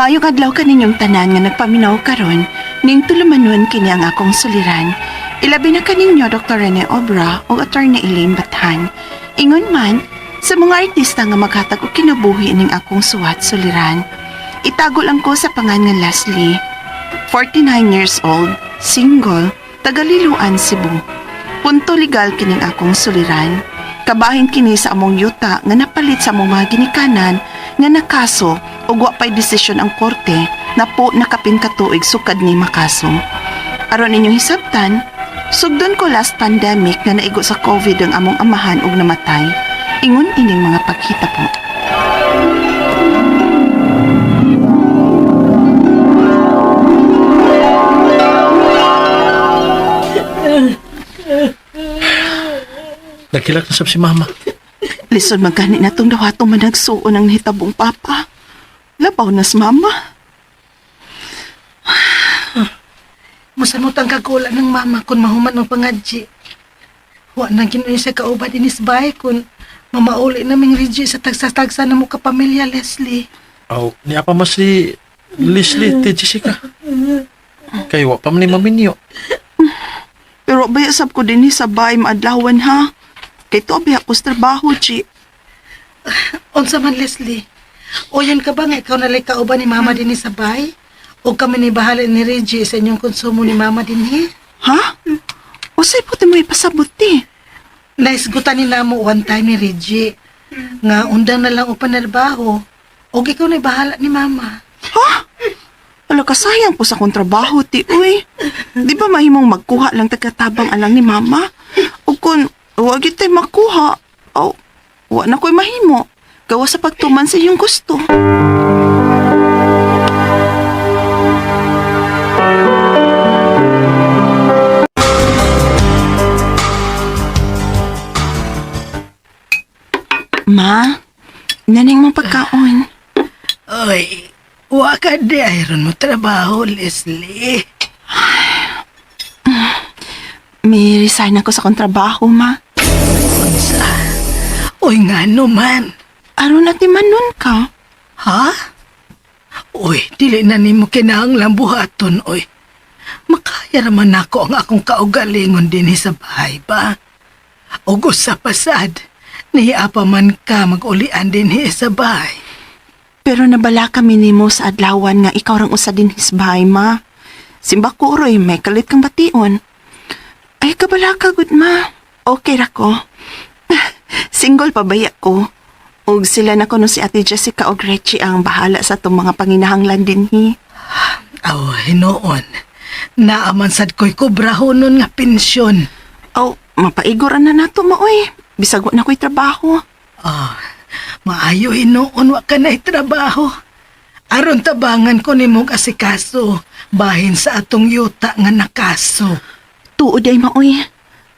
Maayong adlaw kaninyong tanan nga nagpaminaw karon ning tulumanon kini ang akong suliran. Ilabi na kaninyo Dr. Rene Obra ug Attorney Elaine Bathan. Ingon man sa mga artista nga maghatag og kinabuhi ning akong suwat suliran. Itago lang ko sa pangan nga Leslie. 49 years old, single, taga Liloan, Cebu. Punto legal kining akong suliran. Kabahin kini sa among yuta nga napalit sa among mga ginikanan nga nakaso ug wa pay desisyon ang korte na po nakapin ka tuig sukad ni makaso. Aron inyong hisabtan, sugdon ko last pandemic nga naigo sa COVID ang among amahan ug namatay. Ingon ining mga paghitabo. Nagkilak na sab si mama. Lisod magani na tong dawatong managsuon ang nahitabong papa. Labaw nas mama. Musamot ang kagula ng mama kung mahuman ang pangadji. Wa na ginuoy sa kauban inis bay kung mamauli naming Reggie sa tagsa-tagsa na mo kapamilya, Leslie. Aw, niya pa mas si Leslie ti Jessica. Kay wa pa man ni maminyo. Pero baya sab ko dinhi sa bahay maadlawan ha. Kay tuwa ako sa trabaho, Chi. Unsa man, Leslie? O yun ka ba nga ikaw nalay kauban ni mama dinhi sa bay? O kami ni bahala ni Reggie sa inyong konsumo ni mama dinhi? Ha? Usay po mo ipasabot ti. Naisgutan ni namo one time ni Reggie nga undang na lang og panarbaho o ikaw na bahala ni mama. Ha? Ala kasayang po sa akong trabaho, ti. Uy, di ba mahimong magkuha lang tagatabang alang ni mama? O kung wag yun tayo makuha, o wa na ko'y mahimo. Gawa sa pagtuman sa iyong gusto. Ma, naning mong pagkaon. Oy, wa ka di ayron mo trabaho, Leslie. May resign ako sa akong trabaho, ma. Unsa? Uy, nga man. Aron at manon ka. Ha? Uy, dili na nimo kinahanglang buhaton, uy. Makaya raman nako ang akong kaugalingon dinhi sa bahay ba? Ug usa pa sad, niya pa man ka mag-ulian dinhi sa bahay. Pero nabala kami nimo sa adlawan nga ikaw rang usa din hisbay, ma. Simba ko roy, may kalit kang bation. Ay, kabala ka, good ma. Okay ra ko. Single pa baya ko. Og sila na kuno si Ate Jessica og Reggie ang bahala sa atong mga panginahanglan dinhi. Aw, hinuon. Naaman sad ko'y kubrahonon nga pensyon. Aw, mapaigoran na nato maoy. Bisag wa na ko'y trabaho. Ah, maayo hinuon wa ka na'y trabaho. Aron tabangan ko nimong asikaso, bahin sa atong yuta nga nakaso. Tuod ay maoy.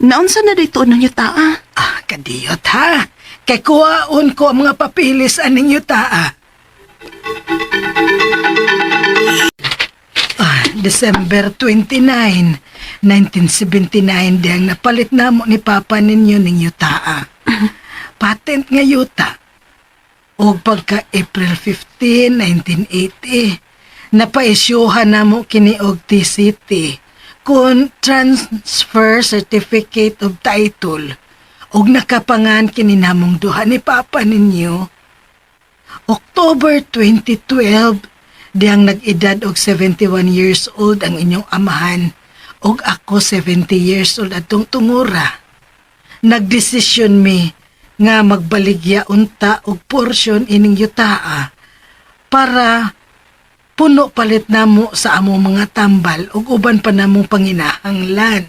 Naunsa na day tuod ng yuta ah. Ah, kadiyot ha. Kay kuwaon ko ang mga papilis aning yuta ah. Ah, December 29, 1979 diyang napalit namo ni Papa ninyo ning yuta ah. Patent nga yuta. Og pagka April 15, 1980, napaisyuhan namo kini og TCT kun Transfer Certificate of Title og nakapangan kini namong duha ni Papa ninyo. October 2012, diyang nag-edad og 71 years old ang inyong amahan og ako 70 years old atong tungura. Nagdesisyon mi nga magbaligya unta og porsyon ining yutaa para puno palit namo sa among mga tambal ug uban pa namong panginahanglan.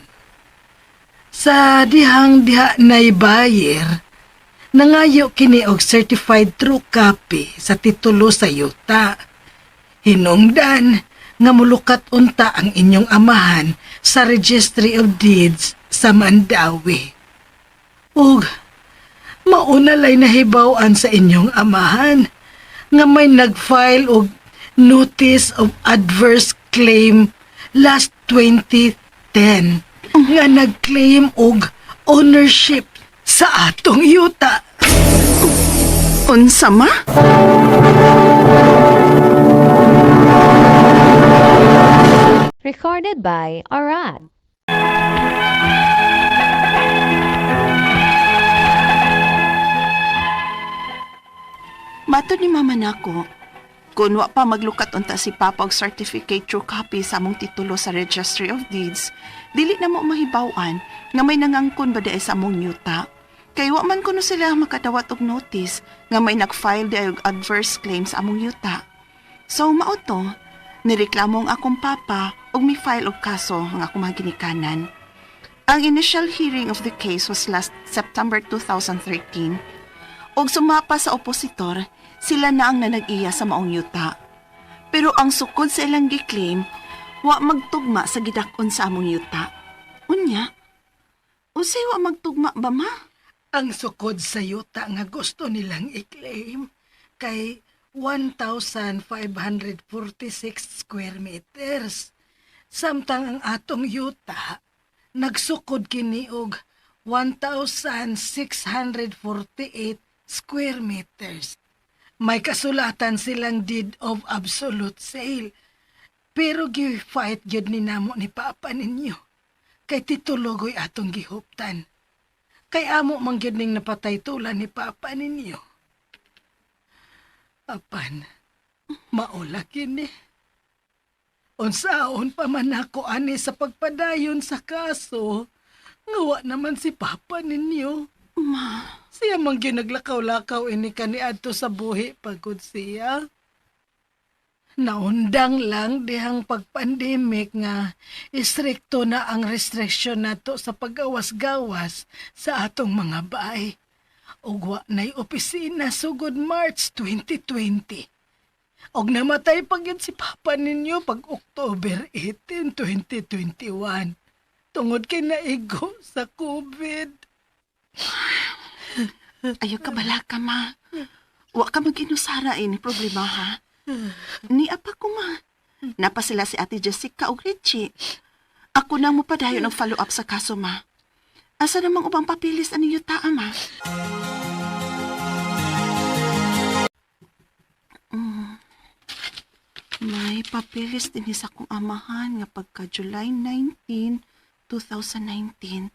Sa dihang diha nay buyer, nangayo kini og certified true copy sa titulo sa yuta. Hinungdan nga mulukat unta ang inyong amahan sa Registry of Deeds sa Mandawi. Ug mauna lay nahibaw-an sa inyong amahan nga may nag-file og notice of adverse claim last 2010 nga nag-claim og ownership sa atong yuta. Unsa ma? Recorded by Arad. Matod ni mama nako, kung wa pa maglukat unta si Papa og certificate true copy sa among titulo sa Registry of Deeds, dili na mo mahibaw-an nga may nangangkon ba diay sa among yuta. Kay wa man kuno sila makadawat og notice nga may nag-file diay og adverse claim sa among yuta. So mao to, nireklamo ang akong papa og mi-file og kaso ang akong mga ginikanan. Ang initial hearing of the case was last September 2013. Og sumapa sa opositor, sila na ang nanag-iya sa maong yuta. Pero ang sukod sa ilang giklaim, wa magtugma sa gidak-on sa among yuta. Unya, usay wa magtugma ba ma? Ang sukod sa yuta nga gusto nilang i-claim kay 1,546 square meters. Samtang ang atong yuta nagsukod kini og 1,648 square meters. May kasulatan silang deed of absolute sale. Pero gi-fight gyud ni namo ni Papa ninyo. Kay titulogoy atong gihuptan. Kay amo man gyud ning napatay tula ni Papa ninyo. Apan, maula kini. Unsaon pa man ako ani sa pagpadayon sa kaso, ngawa naman si Papa ninyo. Ma, Siya man gyud naglakaw-lakaw ini kaniadto sa buhi pagod siya. Naundang lang dihang pagpandemic nga istrikto na ang restriction nato sa paggawas-gawas sa atong mga baay. Ug wa na'y opisina sugod March 2020. Og namatay pa gyud si Papa ninyo pag October 18, 2021. Tungod kay naigo sa COVID. ayaw ka bala ka ma. Wa ka mag-inusara ini problema ha. Ni apa ko ma. Napa sila si Ate Jessica og Richie. Ako nang mopadayon og follow up sa kaso ma. Asa namang ubang papilis ang ninyo taa ma? May papilis din sa akong amahan nga pagka July 19, 2019,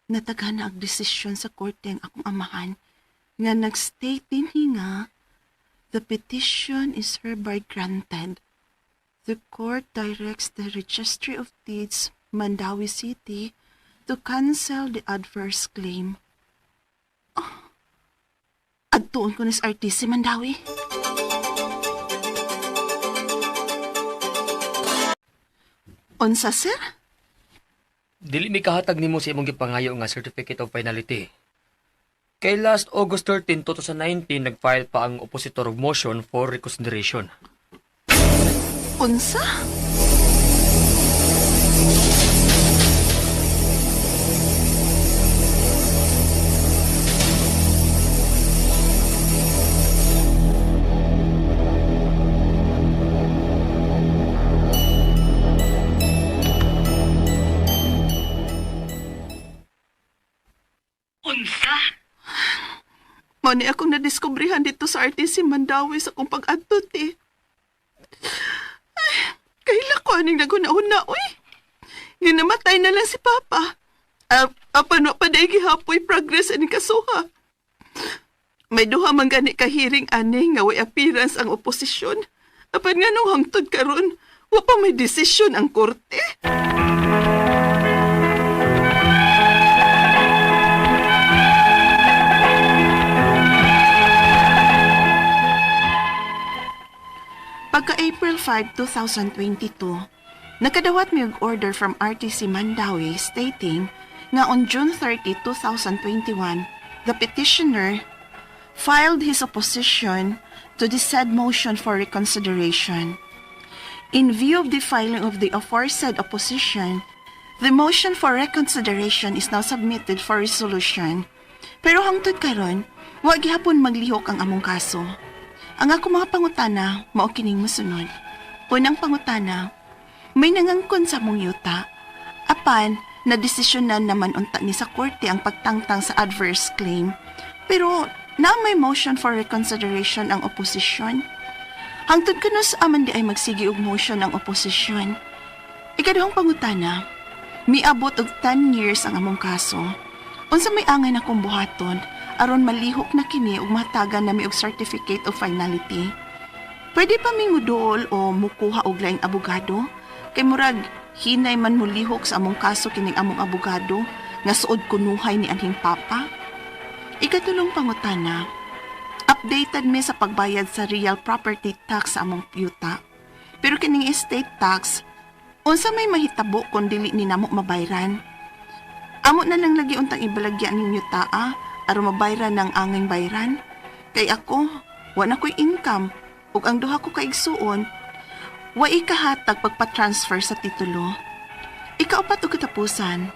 nataghan na ang desisyon sa korte ang akong amahan nga nag-state din nga the petition is hereby granted. The court directs the Registry of Deeds, Mandaue City, to cancel the adverse claim. Oh, adtuon ko ni sa RTC Mandaue. Unsa, sir? Dili mi kahatag nimo sa imong gipangayo nga Certificate of Finality. Kay last August 13, 2019, nag-file pa ang oppositor of motion for reconsideration. Unsa? Unsa? Mao ni akong nadiskubrihan dito sa RTC Mandaue sa akong pag-adto, te. Ay, kaila ko aning naguna-una, uy. Nga namatay na lang si Papa. Apan wa pa day gihapoy progress ani kasuha. May duha man gani ka hearing ani nga way appearance ang oposisyon. Apan nga nung hangtod karon, wa pa may desisyon ang korte. Pagka April 5, 2022, nakadawat mi og order from RTC Mandaue stating nga on June 30, 2021, the petitioner filed his opposition to the said motion for reconsideration. In view of the filing of the aforesaid opposition, the motion for reconsideration is now submitted for resolution. Pero hangtod karon, wa gihapon maglihok ang among kaso. Ang ako mga pangutana, mao kining mosunod. Unang pangutana, may nangangkon sa among yuta. Apan, nadesisyonan naman unta ni sa korte ang pagtangtang sa adverse claim. Pero na may motion for reconsideration ang oposisyon. Hangtod kuno sa aman di ay magsigi og motion ang oposisyon. Ikaduhang pangutana, miabot og 10 years ang among kaso. Unsa may angay nakong buhaton aron malihok na kini ug mahatagan nami og certificate of finality? Pwede pa mi muduol o mukuha og laing abogado? Kay murag hinay man mulihok sa among kaso kining among abogado nga suod kunuhay ni anhing papa. Ikatulong pangutana, updated mi sa pagbayad sa real property tax sa among yuta. Pero kining estate tax, unsa may mahitabo kung dili ni namo mabayran? Amo na lang lagi untang ibalagya ning yutaa aron mabayran ng anging bayran. Kay ako, wa na ko'y income ug ang duha ko ka igsuon wa ikahatag pagpa-transfer sa titulo. Ikaupat ug katapusan,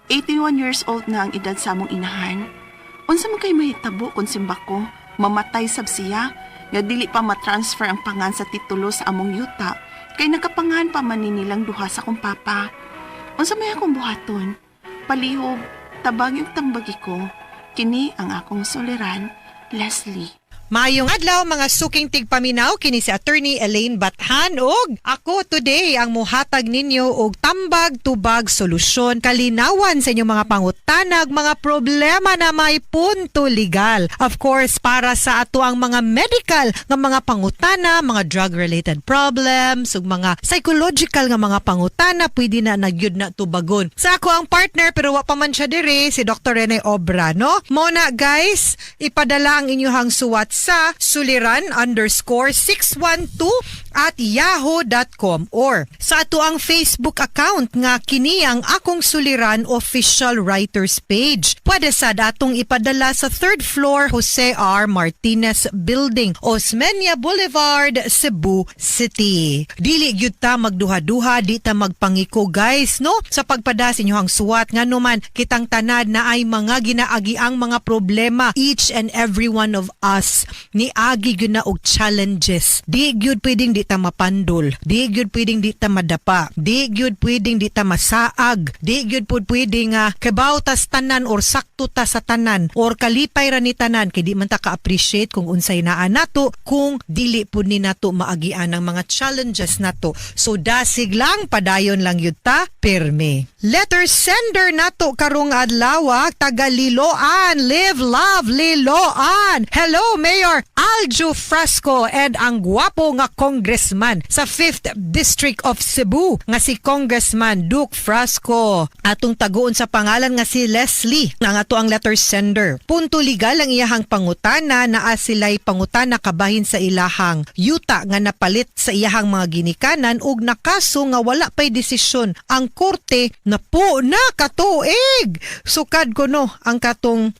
81 years old na ang edad sa among inahan. Unsa man kay mahitabo kung simbako mamatay sab siya nga dili pa matransfer ang pangan sa titulo sa among yuta kay nakapangan pa man ni nilang duha sa akong papa? Unsa may akong buhaton? Palihog, tabangi ug tambagi ko. Kini ang akong suliran, Leslie. Maayong adlaw, mga suking tigpaminaw, kini si Attorney Elaine Bathan ug ako today ang muhatag ninyo og tambag, tubag, solusyon, kalinawan sa inyong mga pangutanag, mga problema na may punto legal. Of course, para sa ato ang mga medical nga mga pangutana, mga drug-related problems ug mga psychological nga mga pangutana, pwede na nagyud na tubagon. Sa ako ang partner, pero wa pa man siya dire, si Dr. Rene Obra, no? Mo na, guys, ipadala ang inyong suwat sa suliran_612@yahoo.com or sa ato ang Facebook account nga kini ang Akong Suliran Official Writers Page. Pwede sad atong ipadala sa third floor, Jose R. Martinez Building, Osmeña Boulevard, Cebu City. Dili gyud ta magduha-duha, di ta magpangiko, guys, no? Sa pagpada sa inyong suwat, ngano man kitang tanan na ay mga ginaagi ang mga problema. Each and every one of us niagi gyud na og challenges. Di gyud pwedeng di ta mapandol. Di gyud pwedeng di ta madapa. Di gyud pwedeng di ta masaag. Di gyud pud pwede nga kabaw tas tanan or sakto ta sa tanan or kalipay ra ni tanan, kay di man ta ka-appreciate kung unsay naa nato kung dili pud ni nato maagian ang mga challenges nato. So dasig lang, padayon lang yun ta, pirmi. Letter sender nato karong adlaw, taga Liloan, live, love, Liloan. Hello, Mayor Aljo Frasco and ang gwapo nga congressman sa 5th District of Cebu nga si Congressman Duke Frasco. Atong taguon sa pangalan nga si Leslie ang ato ang letter sender. Punto legal ang iyahang pangutana, naa sila'y pangutana kabahin sa ilahang yuta nga napalit sa iyahang mga ginikanan ug nakaso nga wala pay desisyon ang korte na po na katuig. Sukad ko no ang katong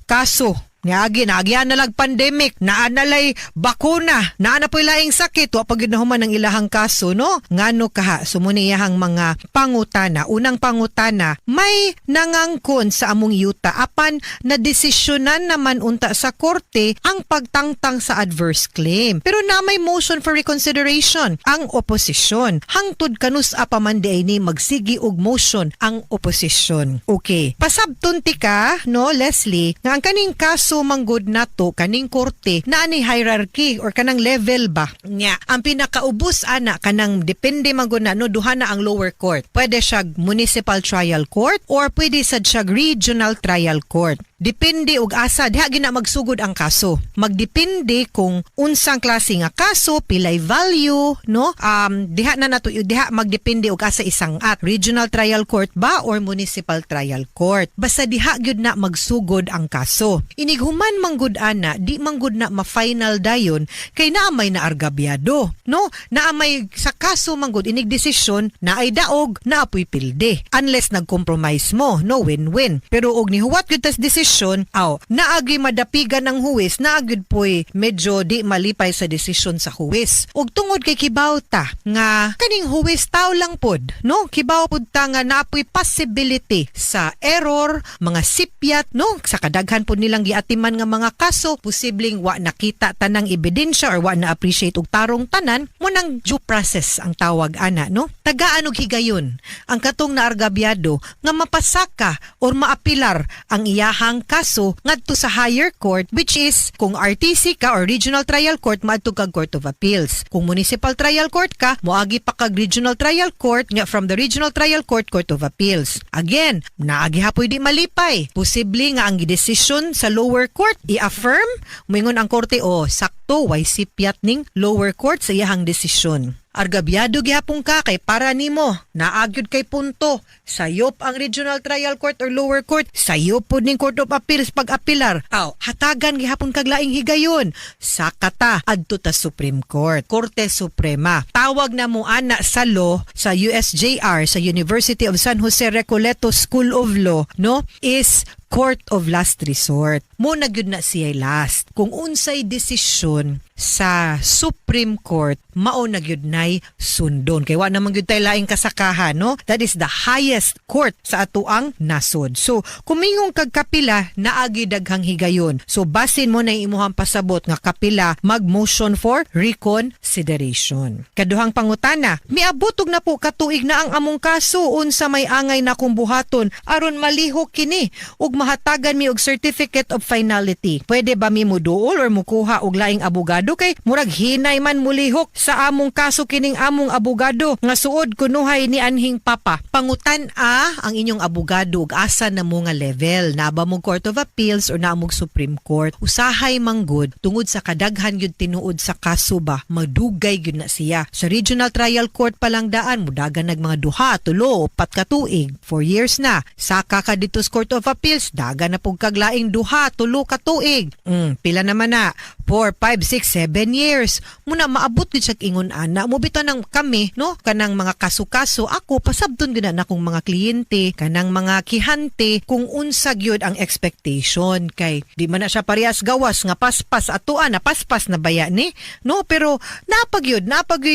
kaso. Niagi, naagian na lag pandemic, naa na lay bakuna, naa na po'y laing sakit, wa pag nahuman ang ilahang kaso, no? Ngano kaha, sumuni iyahang mga pangutana. Unang pangutana, may nangangkon sa among yuta apan na desisyonan naman unta sa korte ang pagtangtang sa adverse claim. Pero na may motion for reconsideration ang oposisyon. Hangtod kanus-a pa man di ay ni magsigi og motion ang oposisyon? Okay. Pasabton ti ka, no, Leslie, nga ang kaning kaso manggod nato kaning korte na ani hierarchy or kanang level ba nya. Ang pinakaubos ana kanang depende manggod na, no, duha na ang lower court. Pwede siya municipal trial court or pwede sad siya regional trial court. Depende og asa diha gina magsugod ang kaso. Magdepende kung unsang klase nga kaso, pilay value, no? Diha na nato diha magdepende og asa isang at regional trial court ba or municipal trial court. Basta diha gyud na magsugod ang kaso. Inighuman manggod ana, di manggod na ma-final dayon kay naa may naargabyado, no? Naa may sa kaso manggod inig desisyon na ay daog na apoy pilde. Unless nag-compromise mo, no, win-win. Pero og nihuwat gyud tas desisyon, aw, naagi madapigan ang huwes, naagid po'y medyo di malipay sa desisyon sa huwes. Og tungod kay kibaw ta nga kaning huwes tao lang pod, no? Kibaw pod ta nga naapoy possibility sa error, mga sipyat, no? Sa kadaghan pod nilang giatubang. atiman nga mga kaso, posibleng wa nakita tanang ebidensya or wa na appreciate og tarong tanan mo nang due process ang tawag ana, no? Tagaan og higayon ang katong naargabyado nga mapasaka or maapilar ang iyahang kaso ngadto sa higher court, which is kung RTC ka or Regional Trial Court, maadto kag Court of Appeals. Kung Municipal Trial Court ka, moagi pa kag Regional Trial Court nga from the Regional Trial Court, Court of Appeals. Again, naagi hapoy di malipay. Posible nga ang gidesisyon sa lower court i-affirm, moingon ang korte, "Oh, sakto, way sipyat ning lower court sa iyahang desisyon." Argabyado gihapon ka kay para nimo naagyod kay punto, sayop ang Regional Trial Court or lower court, sayop pod ning Court of Appeals pag-apilar. Aw, hatagan gihapon kag laing higayon, sakata adto ta Supreme Court, Korte Suprema. Tawag na mo ana sa law sa USJR, sa University of San Jose Recoleto School of Law, no, is court of last resort. Mo na gyud na siya last. Kung unsay desisyon sa Supreme Court, mao na gyud nay sundon. Kay wa naman gyud tay laing kasakahan, no? That is the highest court sa atoang nasod. So, kung mingong kag kapila, naagi daghang higayon. So, basin mo na imuhang pasabot nga kapila mag-motion for reconsideration. Kaduhang pangutana, miabot og na po katuig na ang among kaso, unsa may angay na kong buhaton aron malihok kini ug mahatagan mi og certificate of finality? Pwede ba mi muduol or mukuha og laing abogado kay murag hinay man mulihok sa among kaso kining among abogado nga suod kunuhay ni anhing papa? Pangutan a ang inyong abogado ug asa na mo nga level. Naa ba mo Court of Appeals or naa mo Supreme Court? Usahay manggod tungod sa kadaghan gyud tinuod sa kaso ba, madugay gyud na siya. Sa Regional Trial Court pa lang daan, mudagan nag mga 2, 3, 4 ka tuig. 4 years na. Saka ka dito sa Court of Appeals, dagan na pug kaglaing 2, 3 ka tuig. Pila naman na? 4, 5, 6, 7 years. Muna maabot gyud siya ingon ana. Mo bitaw nang kami, no, kanang mga kaso-kaso, ako pasabton gyud na akong mga kliyente, kanang mga kihante kung unsa gyud ang expectation kay di man na siya parehas gawas nga paspas atoa na paspas na baya ni, no? Pero napagyud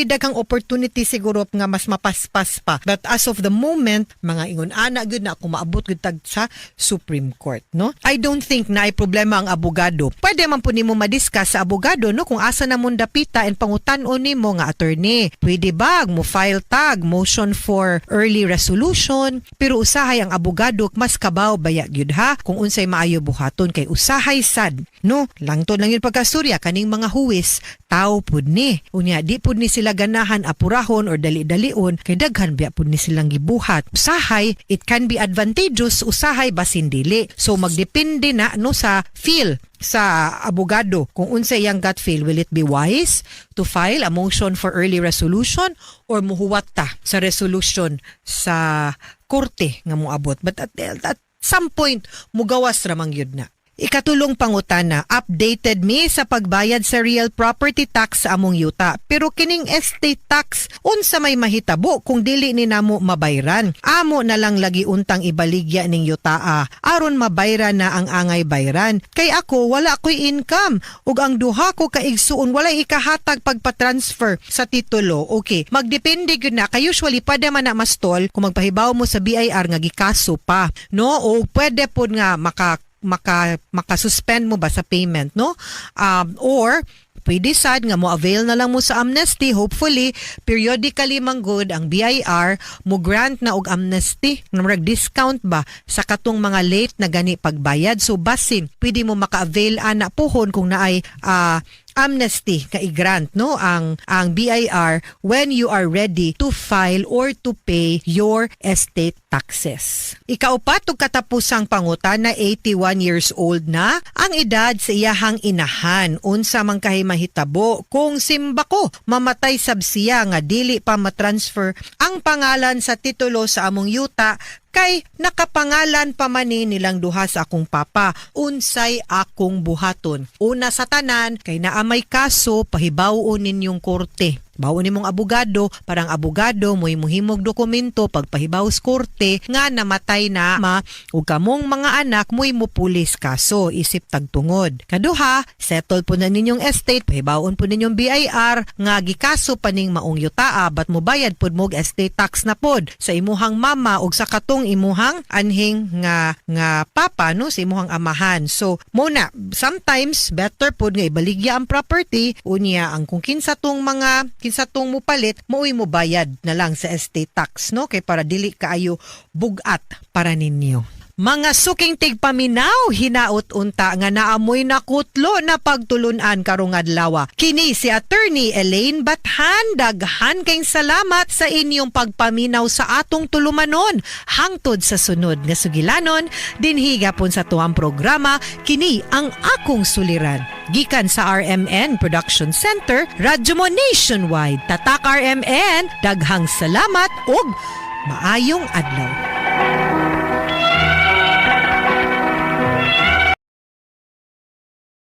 daghang opportunity siguro nga mas mapaspas pa, but as of the moment, mga ingon ana gyud na kung maabot gyud tag sa Supreme Court, no? I don't think na ay problema ang abogado. Pwede man po nimo madiscuss sa abogado, no, kung asa na mong dapita and pangutan-on nimo nga, "Attorney, pwede ba mo file tag motion for early resolution?" Pero usahay ang abogado mas kabaw baya gyud ha kung unsay maayo buhaton kay usahay sad, no, langtod lang yun pagkasurya, kaning mga huwis tao pud ni. Unya di pud ni sila ganahan apurahon or dali-dalion kay daghan biya pud ni silang gibuhat. Usahay it can be advantageous, usahay basin dili. So magdepende na, no, sa feel sa abogado kung unsa iyang gut feel. Will it be wise to file a motion for early resolution or muhuwat ta sa resolution sa korte nga moabot? But at some point mugawas ra man gyud na. Ikatulong pangutana, updated mi sa pagbayad sa real property tax sa among yuta. Pero kining estate tax, unsa may mahitabo kung dili ni namo mabayran? Amo na lang lagi untang ibaligya ning yutaa aron mabayran na ang angay bayran. Kay ako wala ko'y income ug ang duha ko ka igsuon walay ikahatag pagpa-transfer sa titulo. Okay, magdepende gyud na kay usually pwede man na mastol kung magpahibaw mo sa BIR nga gikaso pa, no? O pwede pod nga maka maka maka-suspend mo ba sa payment, no? Or pwede sad nga mo avail na lang mo sa amnesty. Hopefully, periodically man gud ang BIR mo grant na og amnesty, murag discount ba sa katong mga late na gani pagbayad. So basin pwede mo maka-avail ana puhon kung naay amnesty ka i-grant, no, ang BIR when you are ready to file or to pay your estate taxes. Ikaupat ug katapusang pangutana, 81 years old na ang edad sa iyahang inahan. Unsa man kahay mahitabo kung simba ko mamatay sab siya nga dili pa matransfer ang pangalan sa titulo sa among yuta kay nakapangalan pa man ni nilang duha sa akong papa? Unsay akong buhaton? Una sa tanan, kay naa may kaso, pahibaw-on ninyong korte. Bawo nimong abogado, parang abogado mo'y muhimog dokumento pagpahibaw sa korte nga namatay na ma ug kamong mga anak mo'y mupulis kaso isip tagtungod. Kaduha, settle po na ninyong estate, pahibawon po ninyong BIR nga gikaso pa ning maong yutaa but mobayad pod mo og estate tax na pod sa imuhang mama ug sa katong imuhang anhing nga papa, no, sa imuhang amahan. So mo na sometimes better pod nga ibaligya ang property, unya ang kung kinsa tong mga kinsa tong mupalit maoy mobayad na lang sa estate tax, no, kay para dili kaayo bugat para ninyo. Mga suking tigpaminaw, hinaot unta nga naamoy nakutlo na pagtulunan karong adlaw. Kini si Attorney Elaine Bathan, daghan kayong salamat sa inyong pagpaminaw sa atong tulumanon. Hangtod sa sunod nga sugilanon, dinhi gapon sa tuang programa, kini ang akong suliran. Gikan sa RMN Production Center, Radyo Mo Nationwide. Tatak RMN, daghang salamat ug maayong adlaw.